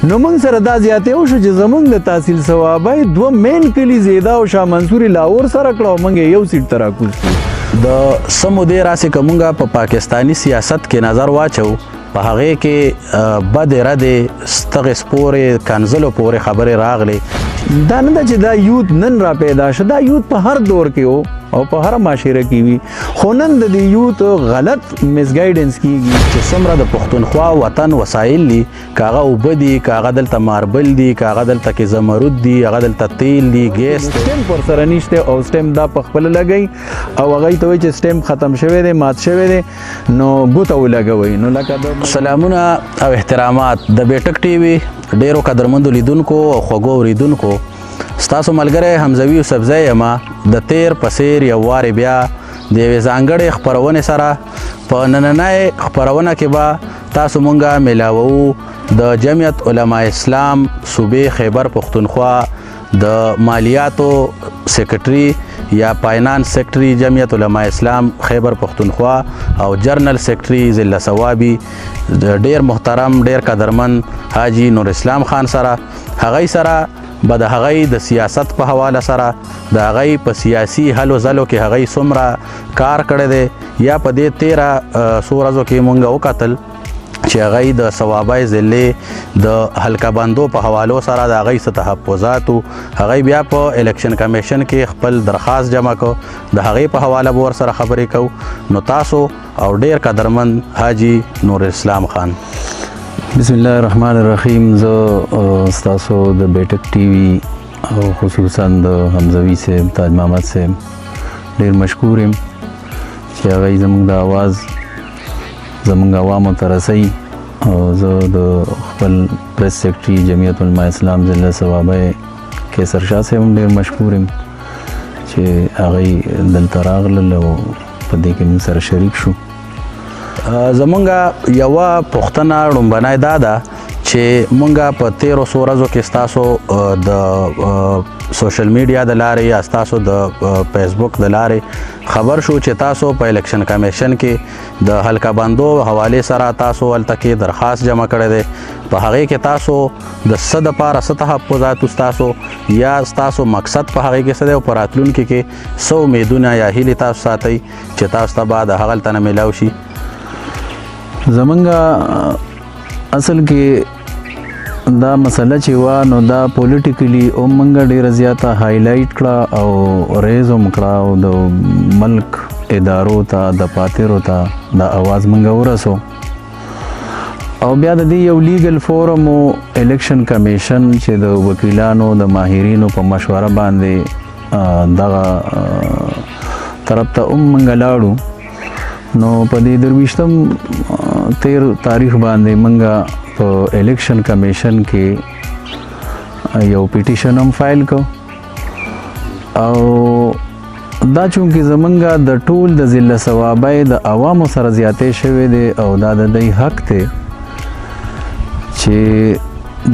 نو موږ سره دا زیاتې وشو چې زمونږ د تحصیل صوابۍ دوه مین کلي زیدا او شاه منصور لاهور سره کړه او موږ یو سیټ ته راکوز کړو. د څه مودې راسې که موږ په پاکستاني سیاست کې نظر واچو، په هغې کې بدې ردې، ستغې سپورې، کنځلو پورې خبرې راغلې. دا نه ده چې دا یوت نن را پیدا شو، دا یوت په هر دور کې و او په هر معاشره کې وي، خو نن د دې یوت غلط مسګایډنس کیږي. چې څومره د پښتونخوا وطن وسایل دي، که هغه اوبه دي، که هغه دلته ماربل دي، که هغه دلته کې زمرد دي، هغه دلته تیل دي، ګیس دی، سټمپ ورسره نشته او سټمپ دا په خپله لګوي او هغوی ته وایي چې سټمپ ختم شوی دی، مات شوی دی، نو ګوته ولګوئ. نو لکه سلامونه او احترامات د بیټک ټي وي ډیرو قدرمندو لیدونکو او خوږو اورېدونکو، ستاسو ملګری حمزوي یوسفزی یم. د تیر په څېر یو وارې بیا د یوې ځانګړې خپرونې سره په نننۍ خپرونه کې به تاسو مونږه میلاوو د جمعیت علما اسلام صوبې خیبر پښتونخوا د مالیاتو سیکرټري یا فاینانس سیکرټري جمعیت علما اسلام خیبر پښتونخوا او جنرال سیکرټري ضلع صوابي ډیر محترم ډیر قدرمن حاجي نور اسلام خان سره. هغوی سره به د هغوی د سیاست په حواله سره د هغوی په سیاسي هلو ځلو کې هغوی څومره کار کړی دی، یا په دې تیره څو ورځو کې مونږ وکتل چې هغوی د صوابۍ ضلع د حلقه بندو په حوالو سره د هغوی څه تحفظات وو، هغوی بیا په الیکشن کمیشن کې خپل درخواست جمع کړ، د هغې په حواله به ورسره خبرې کوو. نو تاسو او ډیر قدرمن حاجي نور اسلام خان. بسم الله الرحمن الرحیم. زه ستاسو د بیټک ټي وي او خصوصا د حمزوي صاحب تاج محمد صاحب ډیر مشکور یم چې هغوی زموږ د आवाز زموږ عوامو ته رسوي. او زه د خپل پریس سیکرټري جمعیت علما اسلام ضلع صوابۍ قیصر شاه صاحب هم ډیر مشکور یم چې هغوی دلته راغلل او په دې کې موږ سره شریک شو. زمونږ یوه پوښتنه ړومبنۍ دا ده چې مونږ په تیرو څو ورځو کې ستاسو د سوشل میډیا د لارې یا ستاسو د فیسبوک د لارې خبر شو چې تاسو په الیکشن کمیشن کې د حلقه بندو حوالې سره تاسو هلته کې درخواست جمع کړی دی. په هغې کې تاسو د څه دپاره څه تحفظات ستاسو یا ستاسو مقصد په هغې کې څه دی او په راتلونکي کې څه امیدونه یا هیلې تاسو ساتئ چې تاسو ته به د هغلته نه میلاو شي؟ زمونږ اصل کې دا مسله چې وه نو دا پولیټیکلی هم موږ ډېره زیاته هایلایټ کړه او ریز هم کړه او د ملک ادارو ته دفاترو ته دا اواز موږ ورسو. او بیا د دې یو لیګل فورم و الیکشن کمیشن چې د وکیلانو د ماهرینو په مشوره باندې دغه طرف ته هم موږ لاړو. نو په دې 23 تیر تاریخ باندې موږ په الیکشن کمیشن کې یو پیټیشن هم فایل کو. او دا چونکې زمونږ د ټول د ضلع صوابۍ د عوامو سره زیاتې شوې دی او دا د دوی حق دی چې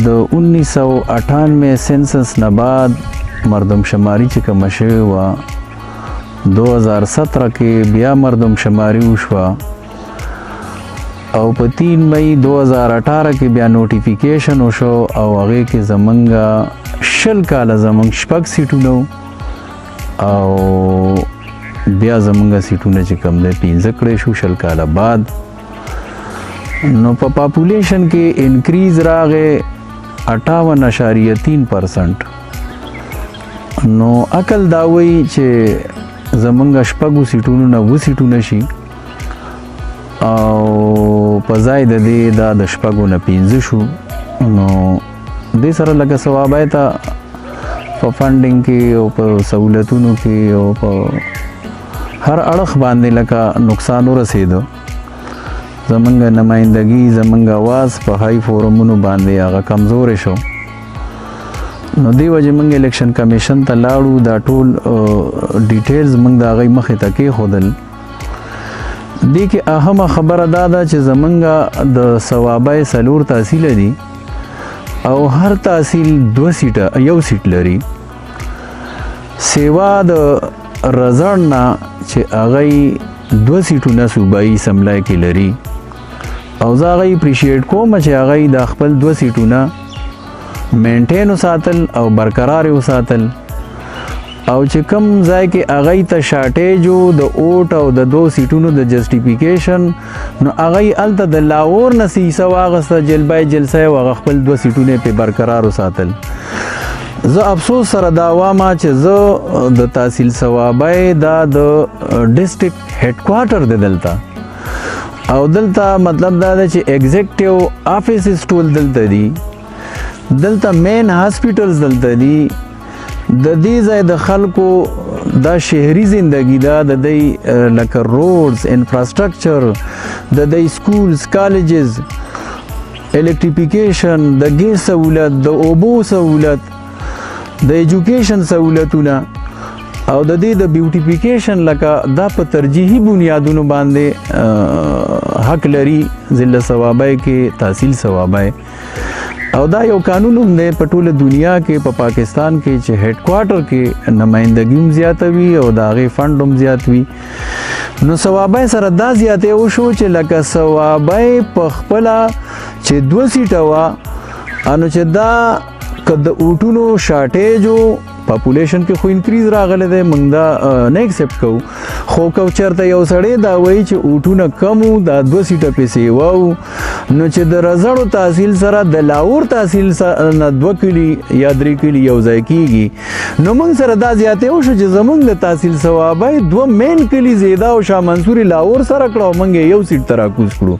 د 1998 سنسس نه بعد مردم شماري چې کومه شوې وه 2017 کې بیا مردم شماري وشوه او په 3 مئی 2018 کې بیا نوټیفیکیشن وشو او هغې کې زمونږ 20 کاله زمونږ 6 سیټونه او بیا زمونږ سیټونه چې کوم دی 5 کړی شو 20 کاله بعد. نو په پاپولیشن کې انکریز راغی 58.3%. نو عقل دا وایي چې زمونږ 6 سیټونو نه 7 سیټونه شي او په ځای د دې دا د 6 نه 5 شو. نو دې سره لکه صوابۍ ته په فنډینګ کې او په سهولتونو کې او په هر اړخ باندې لکه نقصان ورسېدو. زمونږ نمایندګي زمونږ اواز په های فورمونو باندې هغه کمزوری شو. نو دې وجې موږ الیکشن کمیشن ته لاړو، دا ټول ډیټیلز موږ د هغوی مخې ته کېښودل. دې کې اهمه خبره دا ده چې زمونږ د صوابۍ 4 تحصیله دي او هر تحصیل 2 سیټه 1 سیټ لري، سیوا د رزړ نه چې هغوی 2 سیټونه صوبایي اسمبلۍ کې لري. او زه هغوی اپریشیټ کوم چې هغوی دا خپل 2 سیټونه maintain وساتل او برقرار یې وساتل. او چې کوم ځای کې هغوی ته shortage و د اوټ او د دوو سیټونو د justification، نو هغوی هلته د لاهور نه څه حصه واخیسته، جلبای جلسه یې هغه خپل دوه سیټونه یې پرې برقرار وساتل. زه افسوس سره دا وایم چې زه د تحصیل صوابۍ دا د district headquarter دی دلته، او دلته مطلب دا دی چې executive offices ټول دلته دي، دلته main hospitals دلته دي. د دې ځای د خلکو دا شهري زندگی ده، د دی لکه roads، infrastructure، د دی schools، colleges، electrification، د ګیس سهولت، د اوبو سهولت، د education سهولتونه او د دې د beautification لکه دا په ترجیحي بنیادونو باندې حق لري ضلع صوابۍ کې تحصیل صوابۍ. او دا یو قانون هم دی په ټوله دنیا کې، په پاکستان کې، چې headquarter کې نمایندګي هم زیاته وي او د هغې fund هم زیات وي. نو صوابۍ سره دا زیاتی وشو چې لکه صوابۍ په خپله چې دوه سیټه وه، نو چې دا که د اوټونو shortage و، population کې خو increase راغلی دی، موږ دا نه accept کوو، خو که چېرته یو سړی دا وایي چې اوټونه کم وو، دا دوه سیټه پې سیوا وو، نو چې د رزړو تحصیل سره د لاهور تحصیل نه دوه کلي یا درې کلي یو ځای کېږي، نو موږ سره دا زیاتی وشو چې زموږ د تحصیل صوابۍ دوه main کلي زیدا او شاه منصور لاهور سره کړه او موږ یې یو سیټ ته راکوز کړو.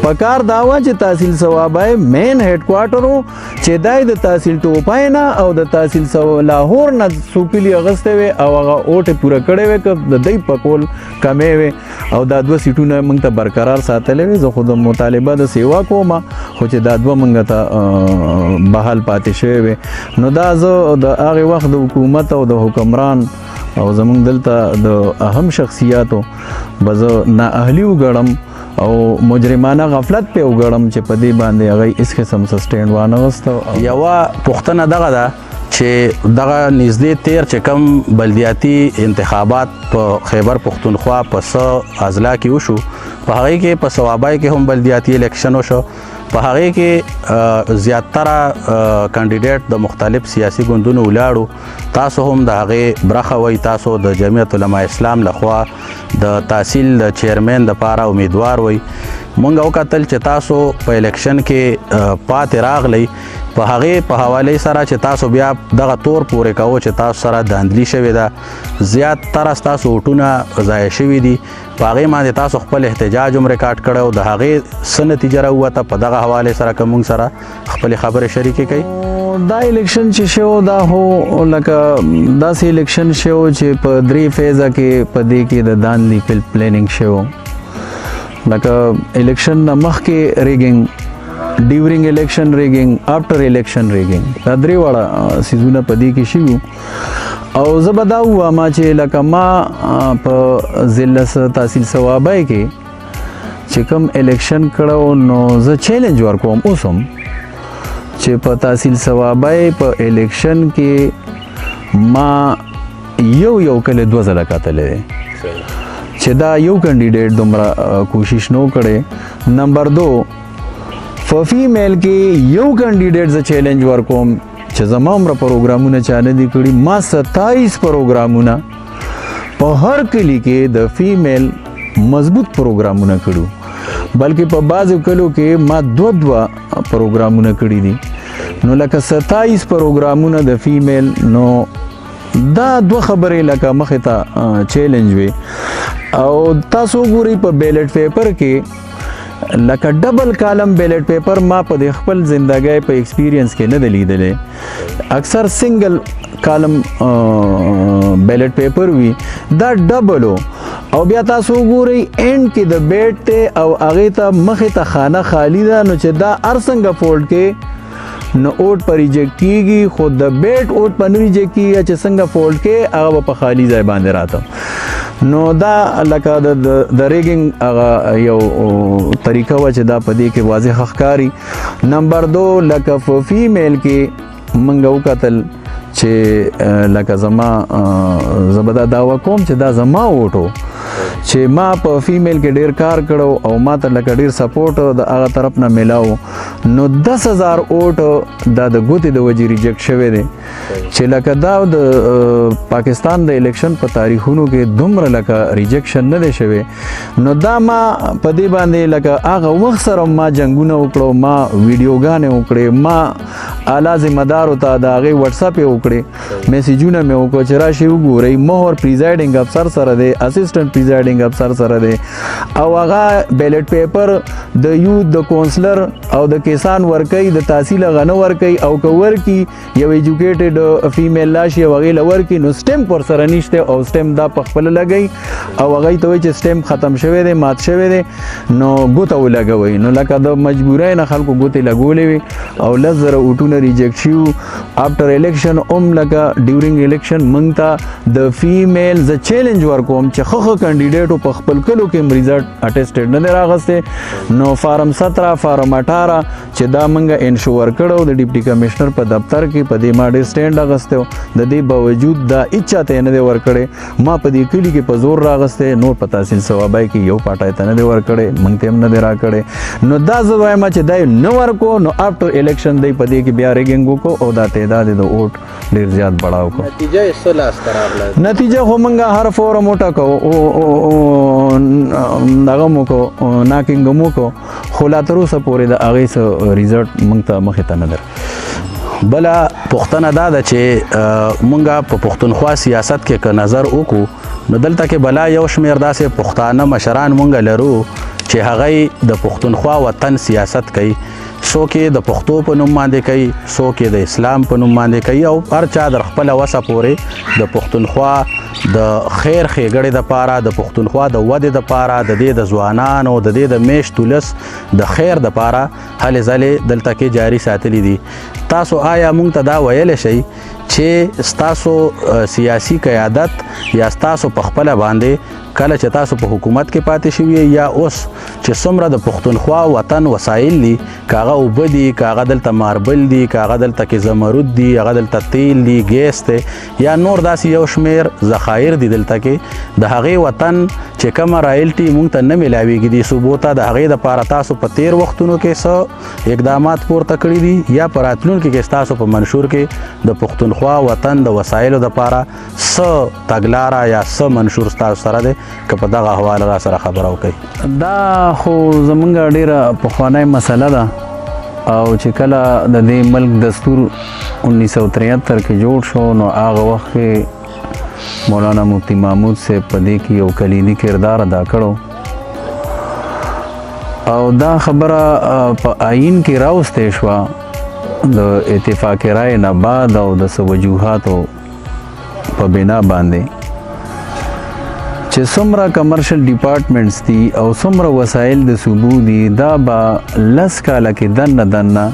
په کار دا وه چې تحصیل صوابۍ main headquarter و، چې دا یې د تحصیل ټوپای نه او د تحصیل لاهور نه څو کلي اخیستی وی او هغه اوټ یې پوره کړی وی، که د دوی په کول کمی وی، او دا دوه سیټونه موږ ته برقرار ساتلی وی. زه خو د مطالبه د سیوا کوم، خو چې دا دوه موږ ته بحال پاتې شوی وی. نو دا زه د هغې وخت د حکومت او د حکمران او زموږ دلته د اهم شخصیاتو به زه نااهلي وګڼم او مجرمانه غفلت پې وګڼم چې په دې باندې هغوی هېڅ قسم څه stand وانه غوسته. یوه پوښتنه دغه ده چې دغه نږدې تیر چې کوم بلدیاتي انتخابات په خیبر پښتونخوا په څه اضلاع کې وشو، په هغې کې په صوابۍ کې هم بلدیاتي election وشو، په هغې کې زیاتره candidate د مختلف سیاسي ګوندونو ولاړو، تاسو هم د هغې برخه وئ، تاسو د جمعیت علما اسلام لخوا د تحصیل د chairman دپاره امیدوار وئ. مونږ وکتل چې تاسو په election کې پاتې راغلی، په هغې په حوالې سره چې تاسو بیا دغه تور پورې کوو چې تاسو سره داندلي شوې ده، زیاتره ستاسو ووټونه ضایع شوي دي، په هغې باندې تاسو خپل احتجاج هم ریکارډ کړی او د هغې څه نتیجه راووته، په دغه حوالې سره که مونږ سره خپلې خبرې شریکې کړئ. دا election چې شو دا خو لکه داسې election شو چې په درې phase کې په دې کې د داندلي planning شو، لکه election نه مخکې rigging، during election rigging، after election rigging، دا درې واړه څیزونه په دې کې شوي. او زه به دا ووایم چې لکه ما په ضلع تحصیل صوابۍ کې چې کوم election کړو، نو زه challenge ورکوم اوس هم چې په تحصیل صوابۍ په election کې ما یو یو کلی دوه ځله کتلی دی چې دا یو candidate دومره کوشش نو کړی. نمبر دو، په female کې یو candidate زه challenge ورکوم چې زما عمره پروګرامونه چا نه دي کړي، ما 27 پروګرامونه په هر کلي کې د female مضبوط پروګرامونه کړو، بلکې په بعضو کلو کې ما دوه دوه پروګرامونه کړي دي. نو لکه 27 پروګرامونه د female، نو دا دوه خبرې لکه مخې ته challenge وي. او تاسو وګورئ په ballot paper کې لکه double column ballot paper ما په دې خپل زندګۍ په experience کې نه دی لیدلی، اکثر single column ballot paper وي، دا double. او بیا تاسو وګورئ end کې د بیټ ته او هغې ته مخې ته خانه خالی ده، نو چې دا هر څنګه fold کې نو اوټ پر reject کیږي، خو د بیټ اوټ په نه reject کیږي، چې څنګه fold کې هغه به په خالی ځای باندې راته. نو دا لکه د rigging هغه یو طریقه وه چې دا په دې کې واضح ښکاري. نمبر دو، لکه په female کې موږ وکتل چې لکه زما زه به دا دعوه کوم چې دا زما ووټ و، چې ما په فیمیل کې ډیر کار کړو او ما ته لکه ډیر سپورټ د هغه طرف نه ملاو، نو 10,000 اوټ دا د ګوتې د وجې ریجیکټ شوی دی، چې لکه دا د پاکستان د الیکشن په تاریخونو کې دومره لکه ریجیکشن نه دی شوی. نو دا ما په دې باندې لکه هغه وخت سره ما جنگونه وکړو، ما ویډیوګانې وکړې، ما اعلی ذمه دارو ته د هغې واتساپ یې وکړې، میسجونه مې وکړو چې راشي وګورئ، مهر پریزایډینګ افسر سره دی، اسسټنټ پریزایډینګ افسر سره دی، او هغه بیلټ پیپر د یوت د کونسلر او د کسان ورکوي، د تحصیل هغه نه ورکوي، او که ورکي یو ایجوکیټډ فیمیل راشي او هغې له ورکي نو سټمپ ورسره نشته، او سټمپ دا په خپله لګوي او هغوی ته وایي چې سټمپ ختم شوی دی، مات شوی دی، نو ګوته ولګوئ. نو لکه د مجبورۍ نه خلکو ګوتې لګولې وي او 10,000 اوټونه ریجیکټ شوي. آفټر الیکشن هم لکه ډیورینګ الیکشن موږ ته د فیمیل زه چیلنج ورکوم چې ښه ښه کاندیډیټو په خپل کلو کې هم ریزلټ اټیسټډ نه دی راغستی. نو فارم 17 فارم 18 چې دا موږ انشور کړو د ډیپټي کمشنر په دفتر کې، په دې ما ډېر سټینډ اخیستی و، د دې باوجود دا هیچا ته یې نه دی ورکړی. ما په دې کلي کې په زور راغستی، نور په تحصیل صوابۍ کې یو پاټای ته نه دی ورکړی، موږ ته هم نه دی راکړی. نو دا زه وایم چې دا یې نه ورکو، نو آفټر الیکشن دی په دې کې بیا ریګینګ وکړو او دا تعداد یې د اوټ ډېر زیات بړاو کړو. نتیجه یې څه لاسته راغله؟ نتیجه خو موږ هر فورم وټاکو، دغه مو وکړو، ناکینګ مو وکړو، خو لا تر اوسه پورې د هغې څه ریزلټ موږ ته مخې ته نه دی. بله پوښتنه دا ده چې مونږ په پښتونخوا سیاست کې که نظر وکړو نو دلته کې بلا یو شمېر داسې پښتانه مشران مونږ لرو چې هغوی د پښتونخوا وطن سیاست کوي، څوک یې د پښتو په نوم باندې کوي، څوک یې د اسلام په نوم باندې کوي، او هر چا در خپله وسه پورې د پښتونخوا د خیر ښېګړې دپاره، د پښتونخوا د ودې دپاره، د دې د ځوانانو، د دې د میشت ولس د خیر دپاره هلې ځلې دلته کې جاري ساتلي دي. تاسو آیا مونږ ته دا ویلی شئ چې ستاسو سیاسي قیادت یا ستاسو په خپله باندې کله چې تاسو په حکومت کې پاتې شوي یا اوس چې څومره د پښتونخوا وطن وسایل دي، که هغه اوبه دي، که هغه دلته ماربل دي، که هغه دلته کې زمرد دي، هغه دلته تیل دي، ګیس دی، یا نور داسې یو شمېر ذخایر دي دلته کې، د هغې وطن چې کومه رایلټي مونږ ته نه میلاویږي دي صوبو ته، د هغې دپاره تاسو په تیر وختونو کې څه اقدامات پورته کړي دي یا په راتلونکي کې ستاسو په منشور کې د پښتونخوا وطن د وسایلو دپاره څه تګلاره یا څه منشور ستاسو سره دی، که په دغه حواله را سره خبره وکړئ؟ دا خو زمونږ ډېره پخوانۍ مسله ده، او چې کله د دې ملک دستور 1973 کې جوړ شو نو هغه وخت کې مولانا مفتی محمود صاحب په دې کې یو کلیدي کردار ادا کړو، او دا خبره په آئین کې راوستې شوه د اتفاق رای نه بعد او د څه وجوهاتو په بنا باندې چې څومره کمرشل ډپارټمنټس دي او څومره وسایل د صوبو دي، دا به 10 کاله کې دننه دننه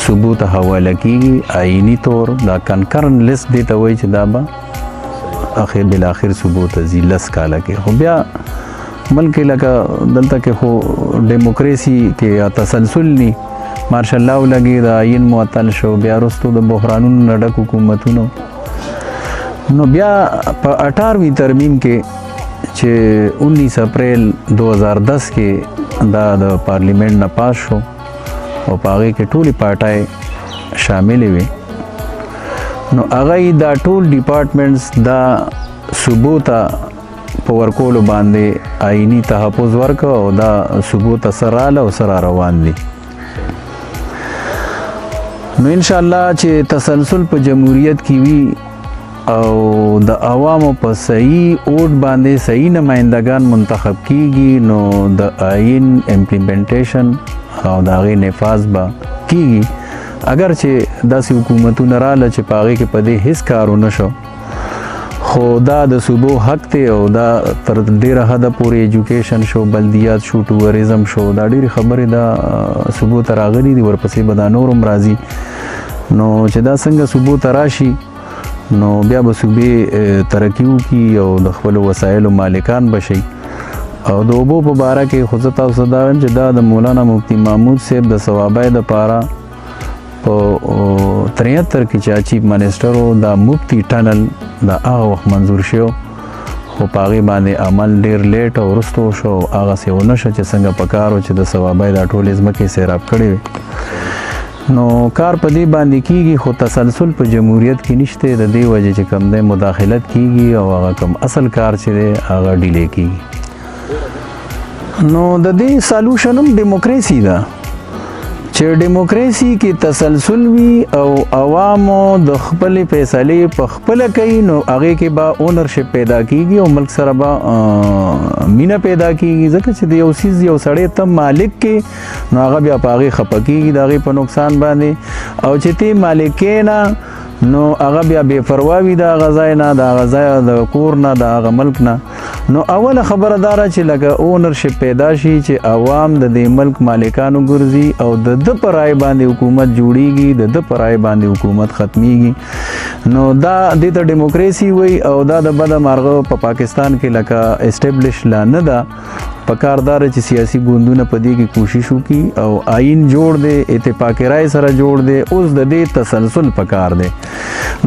صوبو ته حواله کیږي آئیني طور. دا کنکرن لیست دې ته وایي چې دا به اخر بالاخر صوبو ته ځي 10 کاله کې. خو بیا ملک لکه دلته کې خو ډیموکراسي کې یا تسلسل نی، مارشال لا ولګي، د آئین معطل شو، بیا وروسته د بحرانونو نه ډک حکومتونو. نو بیا په 18ویں ترمیم کې چې 19 اپریل 2010 کې دا د پارلیمنت نه پاس شو او په هغې کې ټولې پارټۍ شاملې وې، نو هغه یې دا ټول ډپارټمنټس دا صوبو ته په ورکولو باندې آئیني تحفظ ورکړ او دا صوبو ته سره راله او سره روان دي. نو انشاءالله چې تسلسل په جمهوریت کې وي او د عوامو په صحیح اوټ باندې صحیح نمایندګان منتخب کیږي، نو د آئین امپلیمنټیشن او د هغې نفاذ به کیږي. اگر چې داسې حکومتونه راله چې په هغې کې په دې هیڅ کار ونه شو، خو دا د صوبو حق دی او دا تر ډېره حده پورې ایجوکیشن شو، بلدیات شو، ټوریزم شو، دا ډېرې خبرې دا صوبو ته راغلي دي، ورپسې به دا نور هم راځي. نو چې دا څنګه صوبو ته راشي نو بیا به صوبې ترقي وکړي او د خپلو وسایلو مالکان به شي. او د اوبو په باره کې خو زه تاسو ته دا وایم چې دا د مولانا مفتي محمود صاحب د صوابۍ دپاره په 73 کې چې چیف منسټر و، دا مفتي ټنل دا هغه وخت منظور شو، خو په هغې باندې عمل ډېر late او وروسته وشو، هغسې ونه شو چې څنګه په کار و چې د صوابۍ دا ټولې ځمکې سیراب کړې وې. نو کار په دې باندې کیږي، خو تسلسل په جمهوریت کې نشته. د دې وجې چې کوم دی مداخلت کیږي او هغه کوم اصل کار چې دی هغه delay کیږي. نو د دې solution هم ډیموکراسي ده، چې ډیموکراسي کې تسلسل وي او عوامو د خپلې فیصلې په خپله کوي، نو هغې کې به ownership پیدا کیږي او ملک سره به مینه پیدا کیږي. ځکه چې د یو څیز یو سړی ته مالک کې، نو هغه بیا په هغې خفه کیږي د هغې په نقصان باندې، او چې ته مالک کې نه، نو هغه بیا بې پروا وي د هغه ځای نه، د هغه ځای د کور نه، د هغه ملک نه. نو اوله خبره دا ده چې لکه ownership پیدا شي، چې عوام د دې ملک مالکانو ګرځي او د ده په رای باندې حکومت جوړیږي، د ده په رای باندې حکومت ختمیږي. نو دا دې ته ډیموکراسي وایي. او دا د بده مرغه په پاکستان کې لکه establish لا نه ده. په کار دا ده چې سیاسي ګوندونه په دې کې کوشش وکړي او آئین جوړ دی، اتفاق رای سره جوړ دی، اوس د دې تسلسل په کار دی.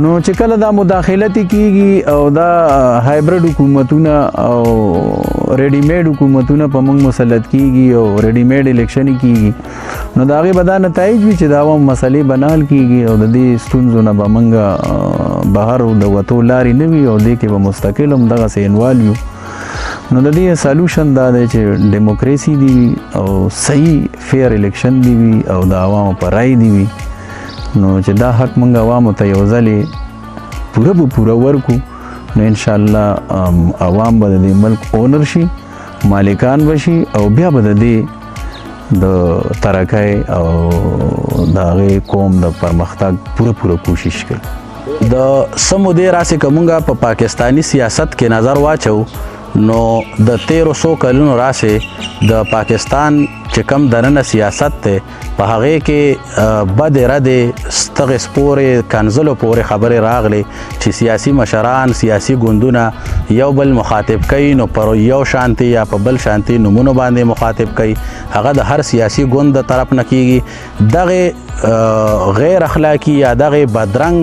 نو چې کله دا مداخلت کیږي او دا hybrid حکومتونه او ready made حکومتونه په موږ مسلط کیږي او ready made election کیږي، نو د هغې به دا نتایج وي چې د عوام مسلې به نه حل کیږي او د دې ستونزو نه به موږ بهر د وتو لارې نه وي او دې کې به مستقل هم دغسې involve یو. نو د دې solution دا دی چې ډیموکراسي دی وي او صحیح fair election دی وي او د عوامو په رای دی وي. نو چې دا حق موږ عوامو ته یو ځلې پوره په پوره ورکو، نو انشاءالله عوام به د دې ملک owner شي، مالکان به شي، او بیا به د دې د ترقۍ او د هغې قوم د پرمختګ پوره پوره کوشش کوي. د څه مودې راسې که مونږ په پاکستاني سیاست کې نظر واچو، نو د تیرو څو کلونو راسې د پاکستان چې کم دننه سیاست دی، په هغې کې بدې ردې، ستغې سپورې، کنځلو پورې خبرې راغلې چې سیاسي مشران، سیاسي ګوندونه یو بل مخاطب کوي، نو پر یو شانتي یا په بل شانتي نومونو باندې مخاطب کوي، هغه د هر سیاسي ګوند د طرف نه کیږي. دغه غیر اخلاقي یا دغه بدرنګ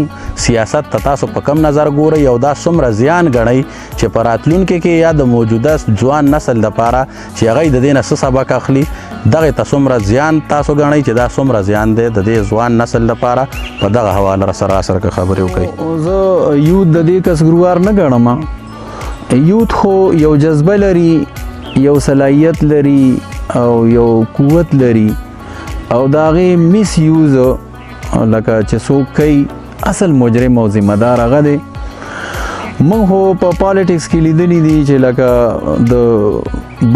سیاست ته تاسو په کم نظر ګورئ او دا څومره زیان ګڼئ چې په راتلونکي کې یا د موجوده ځوان نسل دپاره چې هغوی د دې نه څه سبق اخلي، دغه ته څومره زیان تاسو ګڼئ چې دا څومره زیان دی د دې ځوان نسل دپاره؟ په دغه حواله سره سره که خبرې وکړئ. زه youth د دې قصوروار نه ګڼم. youth خو یو جذبه لري، یو صلاحیت لري او یو قوت لري، او د هغې misuse لکه چې څوک کوي، اصل مجرم او ذمه دار هغه دی. موږ خو په politics کې لیدلي دي چې لکه د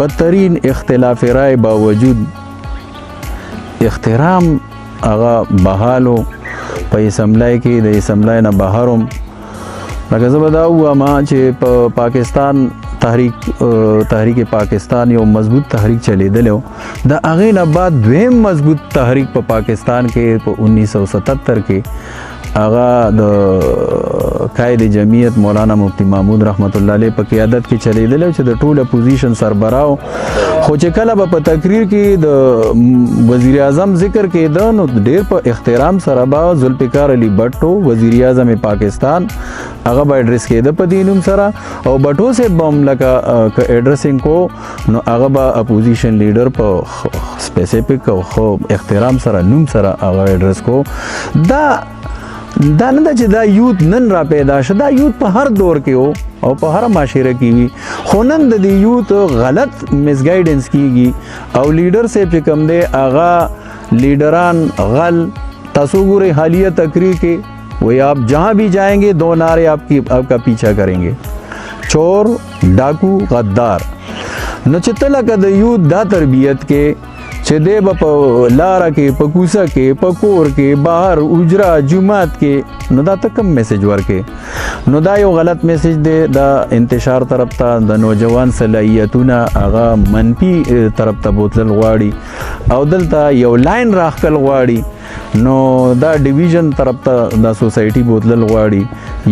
بدترین اختلاف رای باوجود احترام هغه بحالو په اسمبلۍ کې، د اسمبلۍ نه بهر هم. لکه زه به دا ووایم چې په پاکستان تحریک پاکستان یو مضبوط تحریک چلیدلی و، د هغې نه بعد دویم مضبوط تحریک په پاکستان کې په 1977 کې هغه د قائد جمعیت مولانا مفتی محمود رحمت الله علیه په قیادت کې چلیدلی چې د ټول اپوزیشن سربراو. خو چې کله به په تقریر کې د وزیر اعظم ذکر کېده، نو ډېر په احترام سره به ذوالفقار علي بټو وزیر اعظم پاکستان هغه به ایډریس کېده په دې نوم سره، او بټو صاحب به هم لکه که addressing کو، نو هغه به اپوزیشن لیډر په specific او ښه احترام سره نوم سره هغه ایډریس کو. دا نه ده چې دا youth نن را پیدا شه، دا youth په هر دور کې و او په هر معاشره کې وي، خو نن د دې youth غلط misguidance کیږي او لیډر صاحب چې کوم دی هغه لیډران غل. تاسو ګورئ حالیه تقریر کې وی آپ جہاں بھی جائیں گے دو نعرے آپ کی آپ کا پیچھا کریں گے، چور، ڈاکو، غدار. نو چې ته لکه د youth دا تربیت کې چې دی به په لاره کې، په کوڅه کې، په کور کې، بهر، اجرا، جومات کې، نو دا ته کوم message ورکې؟ نو دا یو غلط message دی. دا انتشار طرف ته د نوجوان صلاحیتونه هغه منفي طرف ته بوتلل غواړي او دلته یو line راښکل غواړي. نو دا ډیویژن طرف ته دا سوسایټي بوتلل غواړي،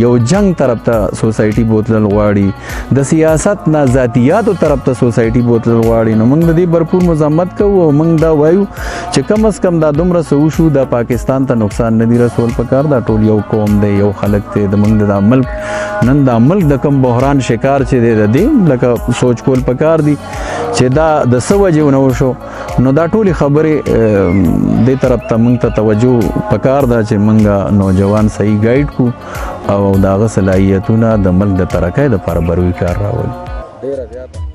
یو جنگ طرف ته سوسایټي بوتلل غواړي، د سیاست نه ذاتیاتو طرف ته سوسایټي بوتلل غواړي. نو موږ د دې بھرپور مذمت کوو او موږ دا وایو چې کم از کم دا دومره څه وشو، دا پاکستان ته نقصان نه دی رسول پکار. دا ټول یو قوم دی، یو خلک دی. د موږ د ملک نن دا ملک د کم بحران شکار چې دی، د دې لکه سوچ کول پکار دی چې دا د څه وجې ونه وشو. نو دا ټولې خبرې دې طرف ته موږ ته توجه پکار ده چې موږ نوجوان صحیح ګایډ کو او د هغه صلاحیتونه د ملک د ترقۍ دپاره بروي کار راولي. ډېره زیاته